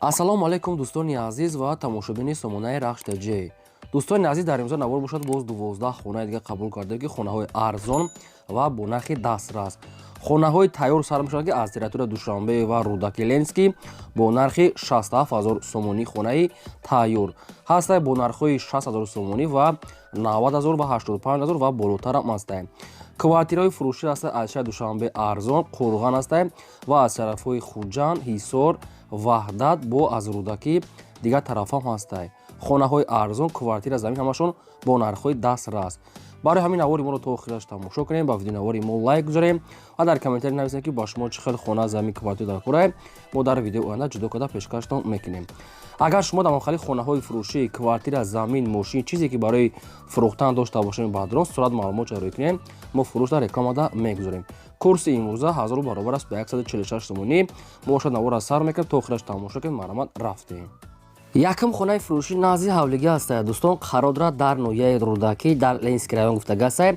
Ассалому алайкум, дӯстони азиз ва тамошобини сомонаи Рахш ТЖ. Дӯстони азиз, дар имрӯза навор бошад, боз 12 хонаи дига қабул карда, ки хонаҳои арзон ва бо нархи дастрас. Хонаҳои тайёр сар мешавад, ки аз территория Душанбе ва Рудаки, Ленинский, бо нархи 67 ҳазор сомонӣ хонаи тайёр ҳастай, бо нархҳои 60 ҳазор сомонӣ ва 90 ҳазор ва 85 ҳазор ва болотарам ҳастай. Квартираҳои фурӯшӣ ҳастай аз шаҳри Душанбе, арзон, Қурған ҳастай ва аз тарафҳои Хуҷанд, Ҳисор, Ваҳдат, бо аз Рӯдакӣ, дигар тарафҳам ҳастай. Хонаҳои арзон, квартира, замин, ҳамашон бо нархҳои дастрас. Барои ҳамин навори моро то охираш тамошо кунем, ба видеонавори мо лайк гузорем ва дар комментарий нависем, ки ба шумо чӣ хел хона, замин, квартира дар кора. Мо дар видеои оянда ҷудо карда пешкаштон мекунем. Агар шумо дар мохали хонаҳои фурӯшӣ, квартира, замин, мошин, чизе ки барои фурӯхтан дошта бошем, баъдрон сурат, маълумот ҷарӣ кунем, мо фурӯшда рекламада мегузорем. Курси имрӯза 1000 баробар аст ба 146 сомонӣ. Мо бошад, навора сар мекунем, то охираш тамошо кунем. Марҳамат, рафтем. Якум хонаи фурӯшӣ назди ҳавлигӣ ҳастая, дӯстон. Қарор дорад дар ноҳияи Рӯдакӣ, дар Ленинский район гуфтагастая,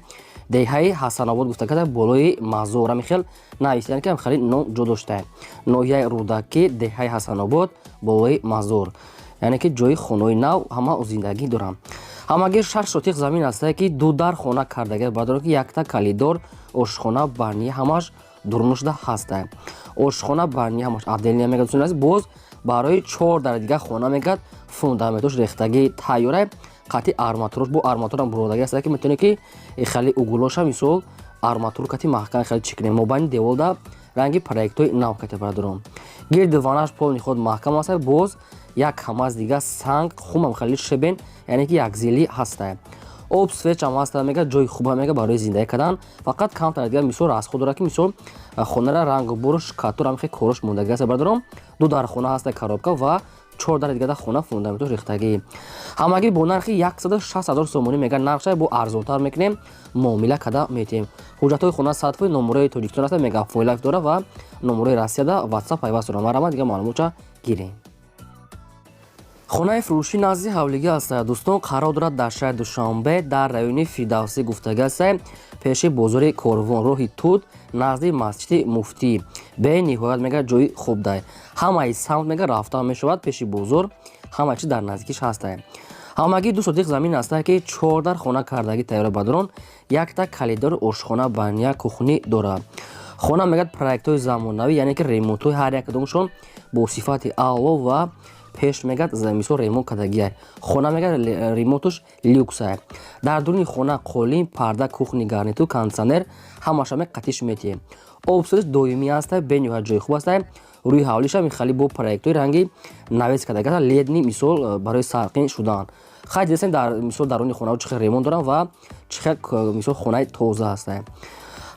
деҳаи Ҳасанобод гуфтагастая, болои мазор ҳамин хел нависиян, ки хеле ном ҷо доштая. Ноҳияи Рӯдакӣ, деҳаи Ҳасанобод, болои мазор, яъне ки ҷои хонаҳои нав ҳама зиндагӣ доранд. Ҳамагӣ 6 сотих замин ҳастае, ки ду дар хона кардага бадорад, ки якта калидор, ошхона, баня ҳамаш дурнушда ҳастая. Ошхона, баня ҳамаш отдельно мегад. Боз барои чор дар дига хона мегад, фундаментош рехтагӣ тайёра, қати арматурош, бо арматурам буродагӣ аст, ки метавонед, ки хеле углоша, мисол, арматур кати маҳкам хеле чӣ кунем. Мобайни деволда ранги проектҳои нав кати, бардором. Гирди ванаш полный худ маҳкам аст. Боз як камаз дига санг, хумам хеле щебень, яъне ки якзилӣ ҳастая. Об, свет ам ҳаста мега, ҷои хуба мега барои зиндагӣ кардан. Фақат камтар дига, мисол, расход дорад, ки, мисол, хонара рангу буруш, катур, ҳам хеле корош мондагӣ аст, бардором. Ду дар хона ҳаста, коробка ва чор дари дигар хона, фундаментош рехтагӣ. Ҳамагӣ бо нархи 160 ҳазор сомонӣ мега нархша, бо арзонтар мекунем, муомила карда метиҳем. Ҳуҷҷатҳои хона 100%, номерои Тоҷикистон аста, Мегафон Лайф дора ва номерои Россияда Ватсап пайваст дора. Марҳамат, дига маълумотша гирем. Хонаи фурӯшӣ назди ҳавлигӣ ҳастая, дӯстон. Қарор дорад дар шаҳри Душанбе, дар райони Фирдавсӣ гуфтагӣ ҳастая, пеши бозори Корвон, роҳи Тут, назди масҷиди Муфтӣ. Бениҳоят мега ҷои хуб дай, ҳамаи самт мега рафта мешавад, пеши бозор, ҳама чиз дар наздикиш ҳастая. Ҳамагӣ 2 сотих замин ҳастая, ки чор дар хона кардагӣ тайёра бадрон, якта калидори, ошхона, баня, кухня дорад. Хона мегӯяд проектҳои замонавӣ, яъне ки ремонтҳои ҳар як кадомшон бо сифати аъло ва пеш мегӯяд, мисол, ремонт кардагиай. Хона мегӯяд ремонтуш люксай. Дар дуруни хона қолин, парда, кухонный гарнитур, кондитсионер, ҳамаша ме қатиш метиҳем. Обсӯриш доимӣ ҳастай. Бениҳоят ҷои хуб ҳастай. Рӯи ҳавлиша михали бо проектҳои ранги навес кардага, ледни, мисол, барои сарқин шудан. Хай, дидастем, дар мисол даруни хонаҳо чӣ хел ремонт дорам ва чӣ хел, мисол, хонаи тоза ҳастай.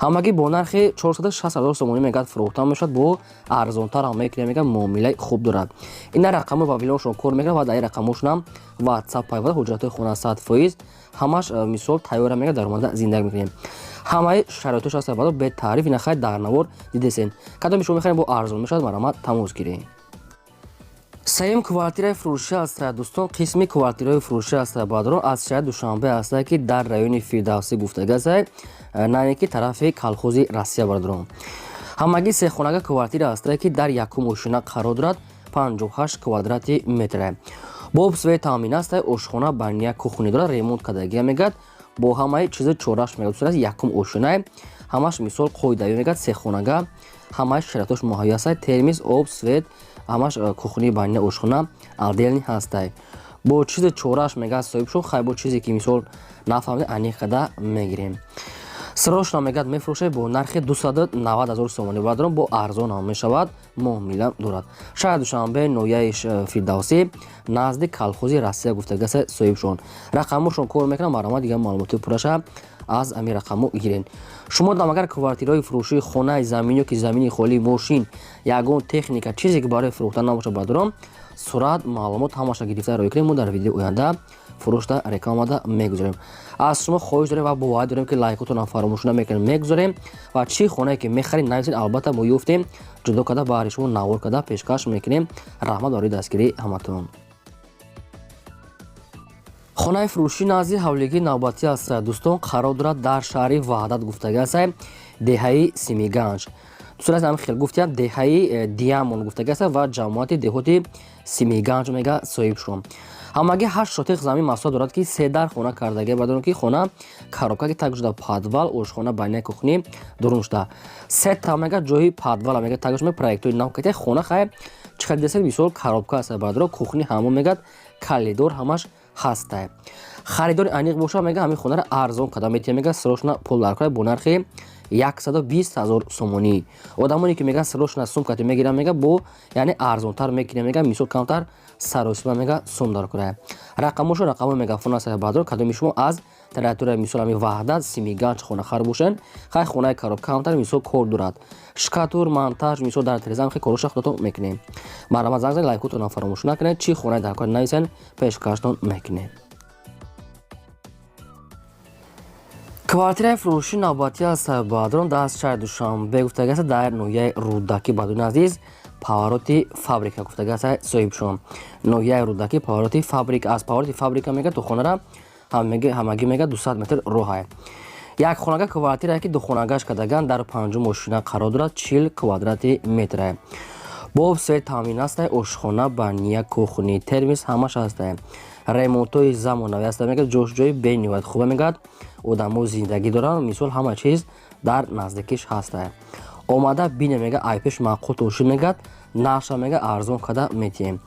Ҳамагӣ бо нархи 460 ҳазор сомонӣ мегӯяд фурӯхта мешавад, бо арзонтар ҳам мекунем, мегӯяд, муомилаи хуб дорад. Ина рақамҳои вавилоншон кор мекунад ва дар ин рақамҳошонам Ватсап пайваст. Ҳуҷҷатҳои хона 100%, ҳамаш, мисол, тайёра, мегӯяд, дар омада зиндагӣ мекунем. Ҳамаи шароитош ҳаст бадо бетаъриф. Ина хай, дар навор дидесен. Кадоми шумо мехарем, бо арзон мешавад, марҳамат, тамос гирем. Сеюм квартираи фурӯшӣ ҳастая, дӯстон. Қисми квартираҳои фурӯшӣ ҳастая, баъдро аз шаҳри Душанбе ҳастая, ки дар райони Фирдавсӣ гуфтага ҳастая, на ки тарафи колхози Россия, бардором. Ҳамагӣ сехонага квартира ҳастая, ки дар якум ошина қарор дорад, 58 квадрати метра. Бо об, свет таъмин ҳастая. Ошхона, баня, кухня дорад, ремонт кардагия мегӯяд, бо ҳамаи чизи чораш мегӯяд. Якум ошинае, ҳамаш, мисол, қоидавӣ мегӯяд, сехонага, ҳамаи шароитош муҳайё ҳастай: термис, об, свет, ҳамаш, кухня, баня, ошхона отдельный ҳастай. Бо чизи чораш мегӯяд соҳибшон. Хай, бо чизе ки, мисол, нафаҳмида, аниқ карда мегирем. Срочно мегӯяд мефурӯшад бо нархи 290 ҳазор сомонӣ, баъдрон бо арзон ҳам мешавад, муомила дорад. Шаҳри Душанбе, ноҳияи Фирдавсӣ, назди колхози Россия гуфтагаса соҳибшон. Рақамҳошон кор мекунад. Марҳамат, дигар маълумоти пурраша аз ҳамин рақамҳо гирен. Шумо дам агар квартираҳои фурӯшии, хонаи, замин ё ки замини холӣ, мошин, ягон техника, чизе ки барои фурӯхтан набошад, баъдрон сурат, маълумот ҳамаша гирифта роӣ кунем, мо дар видеои оянда фурӯшта рекламада мегузорем. Аз шумо хоҳиш дорем ва боварӣ дорем, ки лайкотонам фаромӯш намекунем, мегузорем. Ва чӣ хонае ки мехаред, нависед, албатта мо ёфтем, ҷудо карда, баҳри шумо навор карда пешкаш мекунем. Раҳмат барои дастгирии ҳаматон. Хонаи фурӯшӣ назди ҳавлигии навбатӣ аст, дӯстон. Қарор дорад дар шаҳри Ваҳдат гуфтагӣ аст, деҳаи Симиганҷ. Дӯстони азиз, қарор дорад дар ноҳияи Ваҳдат, Дӯстон азиз, ҳамин хел гуфтиям, деҳаи Диамон гуфтаги аст ва ҷамоати деҳоти Симиганҷ мега соҳибшон. Ҳамагӣ 8 сотих замин масоҳат дорад, ки се дар хона кардаги. Бадорам, ки хона коробка, ки таг шуда подвал, ошхона, баня, кухни дурун шуда. Сета мега ҷои подвала мега тагш проектои нав кати хона. Хай, чӣ хел десед, мисол, коробка аст, баъдро кухни, ҳамон мегад, коридор, ҳамаш ҳастай. Харидори аниқ боша, мега, ҳамин хонаро арзон када метиҳам, мега, срочно пул даркора бо нархи 120 000 сомонӣ. Одамоне ки мега срочно сум кати мегирам, мега, бо яъне арзонтар мекунем, мега, мисол, камтар саросима, мега, сум даркора. Рақамошо рақамо мегафон аст, баъдро кадоми шумо аз территория, мисол, ҳами Ваҳдат, Симиганҷ хонахар бошен. Хай, хонаи коробка камтар, мисол, кор дорад, штукатур, монтаж, мисол, дар телезам хе короша худатон мекунем. Марҳамат, занг занед, лайкотонам фаромӯш накунед. Чӣ хонаи даркор нависен, пешкаштон мекунем. Квартираи фурӯши навбатӣ аст, баъдрон дар шаҳри Душанбе гуфтагаст, дар ноҳияи Рӯдакӣ, бадони азиз, повороти фабрика гуфтагаст соҳибшон. Ноҳияи Рӯдакӣ, повороти фабрика, аз повороти фабрика мега то хонара ҳамагӣ мега 200 метр роҳае. Як хонага квартирае, ки духонагаш кардаган, дар панҷум мошина қарор дорад, 40 квадрати метрае. Бо свет таъмин астае, ошхона, баня, кухни, термис ҳамаш ҳастае. Ремонтҳои замонавӣ аста, мегӯяд, ҷош ҷои бениҳоят хуба, мегӯяд, одамо зиндагӣ доранд, мисол, ҳама чиз дар наздикиш ҳастае. Омада бине, мега, айпеш маъқул тошид, мегӯяд, нархша, мега, арзон карда метиҳем.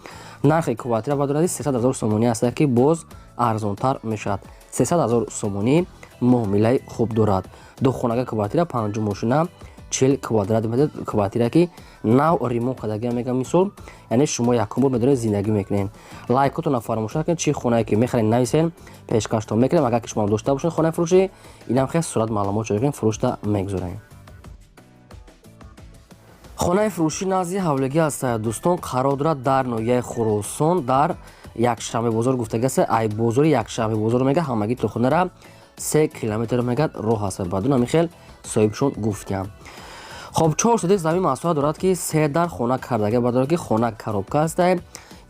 Нархи квартира бадоради 300 000 сомонӣ аста, ки боз арзонтар мешавад. 300 000 сомонӣ муомилаи хуб дорад. Духонага квартира, панҷу мошина, 40 квадрат метр квартира, ки нав ремонт кардагия, мегам, мисол, яъне шумо якум бор медонед зиндагӣ мекунед. Лайкотонро фаромӯш накунед. Чӣ хонае ки мехаред, нависен, пешкаштон мекунем. Агар ки шумо дошта бошед хонаи фурӯшӣ, инам хел сурат маълумот ҷой кунем, фурӯшта мегузорем. Хонаи фурӯшӣ назди ҳавлигӣ аст, дӯстон, қарор дорад дар ноҳияи Хуросон, дар Якшанбе бозор гуфтагаст. Ай бозори Якшанбе бозор, мега, ҳамагӣ то хонара 3 километр, мегӯяд, роҳ аст. Баъдун ҳамин хел соҳибшон гуфтиям. Хоб, 4 сотих замин масоҳат дорад, ки се дар хона кардага. Бардорад, ки хона коробка аст,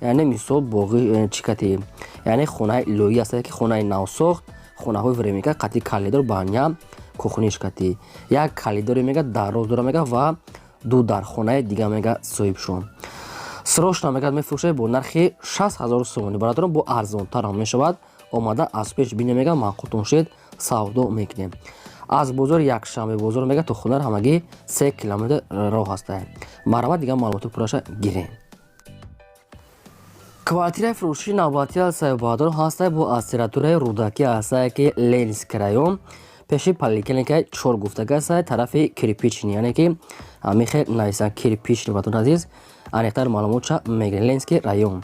яъне, мисол, боғи чӣ кати, яъне хонаи лоӣ аст, ки хонаи навсохт, хонаҳои временка, қати коридор, баня, кухниш кати. Як коридоре, мега, дароз дора, мега, ва ду дархонаи дига, мега, соҳибшон. Срочно, мегӯяд, мефурӯшад бо нархи 60 000 сомонӣ. Бародарон, бо арзонтарам мешавад. Омада аз пеш бине, мега, маъқултон шед, савдо мекунем. Аз бозори Якшанбе бозор, мега, то хонара ҳамагӣ 3 километр роҳ ҳаста. Марҳамат, дигар маълумоти пурраша гирем. Квартираи фурӯшии навбатӣ аз баҳдор ҳаста, бо аз территорияи Рӯдакӣ ҳастае, ки Ленинский район, пеши поликлиникаи чор гуфтага ҳастае, тарафи Кирпичный, яъне ки ҳамин хел нависанд Кирпичный. Ватони азиз, аниқтар маълумотша мегирем. Ленинский район.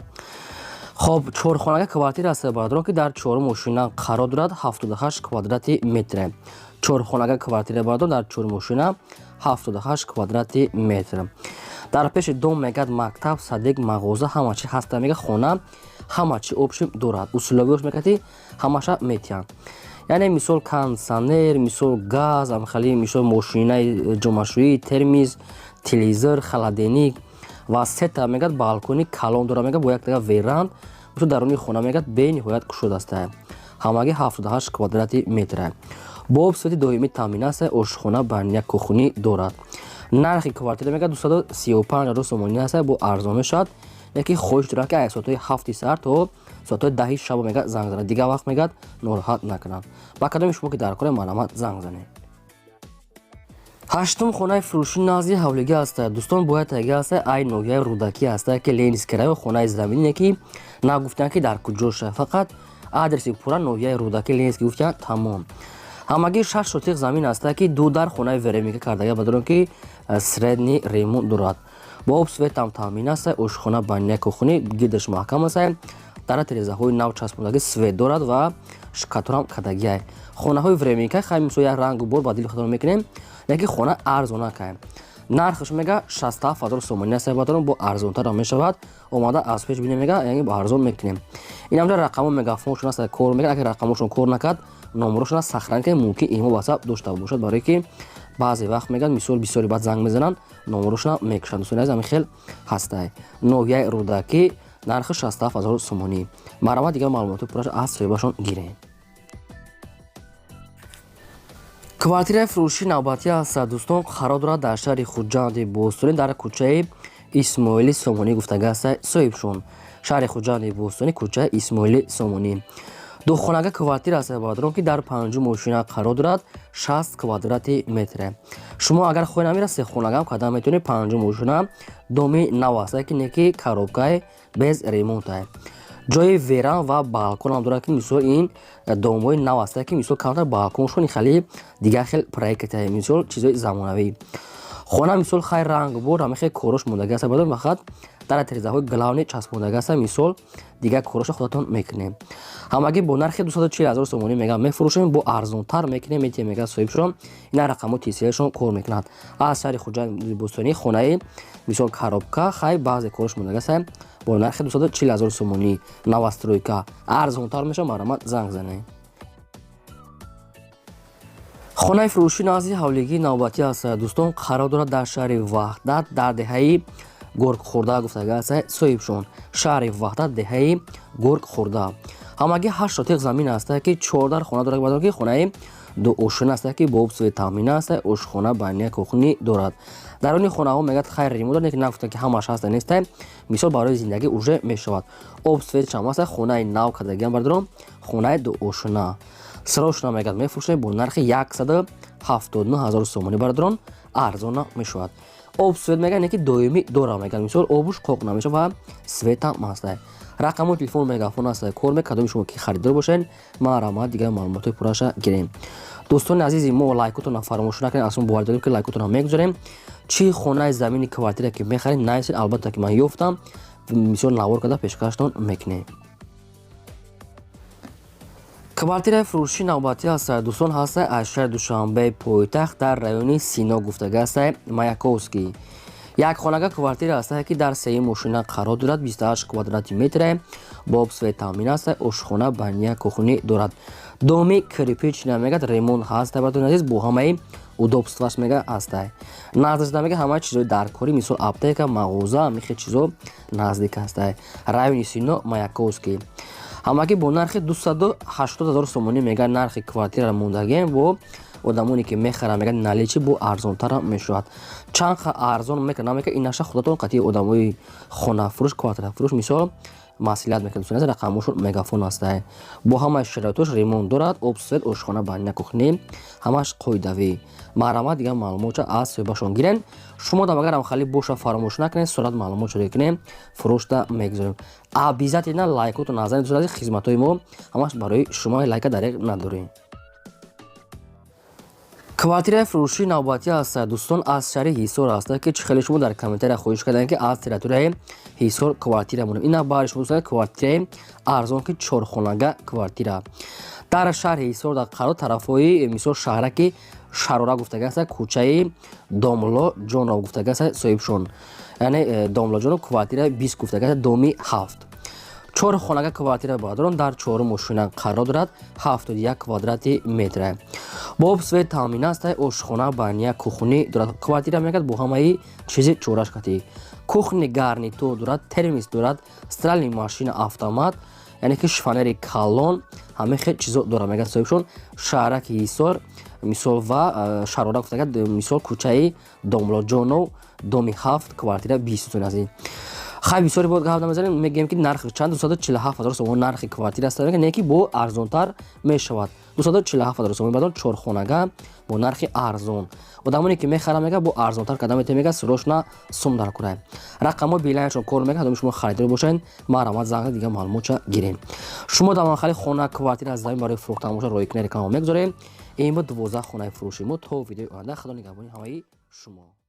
Хоб, чорхонага квартира аст, баҳдоро, ки дар чорум мошина қарор дорад, 78 квадрати метре. Чорхонага квартира, баҳдор, дар чор мошина, 78 квадрати метр. Дар пеши дом, мегӯяд, мактаб, садик, мағоза, ҳама чи ҳаста. Мега, хона ҳама чи общем дорад, условиёш, мегӯяд, ҳамаша метиҳанд, яъне, мисол, кондитсионер, мисол, газ, амхали, мисол, мошинаи ҷомашӯӣ, термис, телевизор, холодильник ва сета, мегӯяд, балкони калон дорад, мегӯяд, бо як дага веранд. Мисол, даруни хона, мегӯяд, бениҳоят кушодаста. Ҳамагӣ 78 квадрати метра. Бо свети доимӣ таъмин аст, ошхона, баня, кухни дорад. Нархи квартира, мегӯяд, 235 000 сомонӣ аст, бо арзон мешавад. Яке хоҳиш дорад, ки аз соатҳои 7-и саҳар то соатҳои 10-и шаб, мегӯяд, занг занад, дигар вақт, мегӯяд, нороҳат накунанд. Ба кадоми шумо ки дар кора, марҳамат, занг занед. Ҳаштум хонаи фурӯшӣ назди ҳавлигӣ аст, дӯстон, бояд таги аст, ай ноҳияи Рӯдакӣ аст, ки Ленинский район, хонаи замине, ки нагуфтанд, ки дар куҷоша, фақат адреси пурра ноҳияи Рӯдакӣ, Ленинский гуфтанд, тамом. Ҳамагӣ 6 сотих замин аст, ки ду дар хонаи временка кардага, бадорам, ки средний ремонт дорад, бо об, светам таъмин аст, ошхона, баня, кухни, гирдаш маҳкам аст, дара терезаҳои нав часпондагӣ, свет дорад ва штукатурам кардагиай. Хонаҳои временка, хай, мисол, як рангу бор ба дили худтон мекунем, яки хона арзонакай. Нархаш, мега, 67 000 сомонӣ аст, бадорам, бо арзонтарам мешавад. Омада аз пеш бинем, мега, яъне арзон мекунем. Инамҷа рақамо, мегафоншон аст, кор мекунад. Агар рақамошон кор накард, номерошон сохранить кунед, мумкин имо ватсап дошта бошад, барое ки баъзе вақт, мегӯяд, мисол, бисёри баъд занг мезананд, номерошона мекушанд. Дӯстони азиз, ҳамин хел ҳастай. Ноҳияи Рӯдакӣ, нархи 67 000 сомонӣ. Марҳамат, дигар маълумоти пурраш аз соҳибашон гирем. Квартираи фурӯши навбатӣ аст, дӯстон, қарор дорад дар шаҳри Хуҷанди Бостонӣ, дар кӯчаи Исмоили Сомонӣ гуфтага аст соҳибшон. Шаҳри Хуҷанди Бостонӣ, кӯчаи Исмоили Сомонӣ. Духонага квартира аст, бародарон, ки дар панҷум ошина қарор дорад, 60 квадрати метре. Шумо агар хоҳед, намира сехонагаам када метавонед. Панҷум ошина, доми нав аст, ки неки коробкаи, без ремонта. Ҷои веранда ва балконам дорад, ки мисол ин домҳои нав аст, ки мисол камтар балконшон хеле дигар хел проекта, мисол чизои замонавӣ. Хона мисол хайр ранг бур, ҳама хел корош мондаги аст, бародарон, фақат дар тирезаҳои главный часпондаги аст. Мисол дигар короша худатон мекунем. Ҳамагӣ бо нархи 240 ҳазор сомонӣ мега мефурӯшем, бо арзонтар мекунем, метиҳем, мега соҳибшон. Ина рақамҳо тисиашон кор мекунад. Аз шаҳри Хуҷанд Бостонӣ, хонаи мисол коробка, хай баъзе корош мондаги аст, бо нархи 240 ҳазор сомонӣ, новостройка, арзонтар мешавад. Марҳамат, занг занед. Хонаи фурӯшӣ назди ҳавлигии навбатӣ аст, дӯстон, қарор дорад дар шаҳри Ваҳдат, дар деҳаи Гургхӯрда гуфтага аст соҳибшон. Шаҳри Ваҳдат, деҳаи Гургхӯрда. Ҳамагӣ 8 сотиқ замин аст, ки 14 хона дорад, бародарон, ки хонаи дуошина аст, ки бо об свет таъмин аст, ошхона, баня, кухня дорад. Даруни хонаҳо мегӯяд хайр ремонт дорад, ки нагуфта ки ҳамаш ҳаста неста. Мисол барои зиндагӣ уже мешавад. Об свет чам аст, хонаи нав кардагиам, бародарон, хонаи дуошина. Срочно мегӯяд мефурӯшем бо нархи 179 ҳазор сомонӣ, бародарон, арзона мешавад. Об свет мегӯяд не ки доимӣ дора, мегӯяд мисол обуш қоқ намешавад ва светам ҳаста. Рақамҳои телефон мегафон аст, кор мекардоми. Шумо ки харидор бошед, марҳамат, дигар маълумотҳои пурраша гирем. Дӯстони азизи мо, лайкотонро фаромӯш накунед. Асло боварӣ дорем, ки лайкотонро мегузорем. Чӣ хонаи замини квартира ки мехаред, нависед, албатта ки ман ёфтам, мисол навор карда пешкаштон мекунем. Квартираи фурӯши навбатӣ аст, дӯстон, ҳаста аз шаҳри Душанбе, пойтахт, дар райони Сино гуфтага аста, Маяковский. Як хонага квартира аст, ки дар сеюм ошина қарор дорад, 28 квадрати метре, бо об свет таъмин аст, ошхона, баня, кухня дорад. Доми кирпичный мегӯяд, ремонт ҳаст, бародарони азиз, бо ҳамаи удобстваш мега ҳаста. Наздишда мега ҳамаи чизои даркорӣ, мисол аптека, мағоза, ҳамихел чизо наздик ҳаста. Райони Сино, Маяковский. Ҳамагӣ бо нархи 280 ҳазор сомонӣ мега нархи квартираро мондагием. Бо одамоне ки мехаранд, мегӯяд, наличный бо арзонтарам мешавад. Чанд арзон мекунад, намекунад, ин наша худатон қатъи одамои хонафурӯш, квартирафурӯш мисол маслиҳат мекунад. Дӯстони азиз, рақамҳошон мегафон ҳастанд. Бо ҳамаи шароитош, ремонт дорад, об, свет, ошхона, баня, кухня, ҳамаш қоидавӣ. Марҳамат, дигар маълумотша аз соҳибашон гирен. Шумо дам агарам хали боша, фаромӯш накунед, сурат маълумот шуда кунем, фурӯшта мегузорем. Обязательно лайкотон назанед, дӯстони азиз. Хизматҳои мо ҳамаш барои шумо, лайка дареғ надорем. Квартираи фурӯшии навбатӣ аст, дӯстон, аз шаҳри Ҳисор аст, ки чӣ хеле шумо дар комментария хоҳиш карданд, ки аз территорияи Ҳисор квартира монем. Ина баъди шумо, дӯстон, квартираи арзон, ки чорхонага квартира дар шаҳри Ҳисор дар қарор, тарафҳои мисол шаҳраки Шарора гуфтага аст, кӯчаи Домло Ҷонов гуфтага аст соҳибшон. Яъне Домлоҷонов, квартира 20 гуфтага аст, доми 7. Чор хонага квартира, бародарон, дар чорум ошина қарор дорад, 71 квадрати метра, бо об свет таъмин аст, ошхона, баня, кухня дорад. Квартира мегӯяд бо ҳамаи чизи чораш катӣ кухня гарнитур дорад, термос дорад, стиральный машина автомат, яъне ки шифоньери калон, ҳамаи хел чизо дорад, мегӯяд соҳибшон. Шаҳраки Ҳисор мисол ва Шарора гуфтага, мисол кӯчаи Домлоҷонов, доми 7, квартира 20. Дӯстони азиз, хай бисёре бод гап намезанем, мегӯем ки нархи чанд: 247 ҳазор сомон нархи квартира аст, не ки бо арзонтар мешавад. 247 ҳазор сомон, бадон, чорхонага бо нархи арзон. Одамоне ки мехаранд, мега бо арзонтар карда метавонем, мега срочно сум дар кунем. Рақамҳои билайншон кор мекунад. Одами шумо харидор бошед, марҳамат, занг, дигар маълумотша гирем. Шумо дар манхали хона, квартира аз замин барои фурӯхтан бошад, роҳи кунед, реклама мегузорем. Ин буд 12 хонаи фурӯши мо. То видеои оянда, худо нигаҳбони ҳамаи шумо.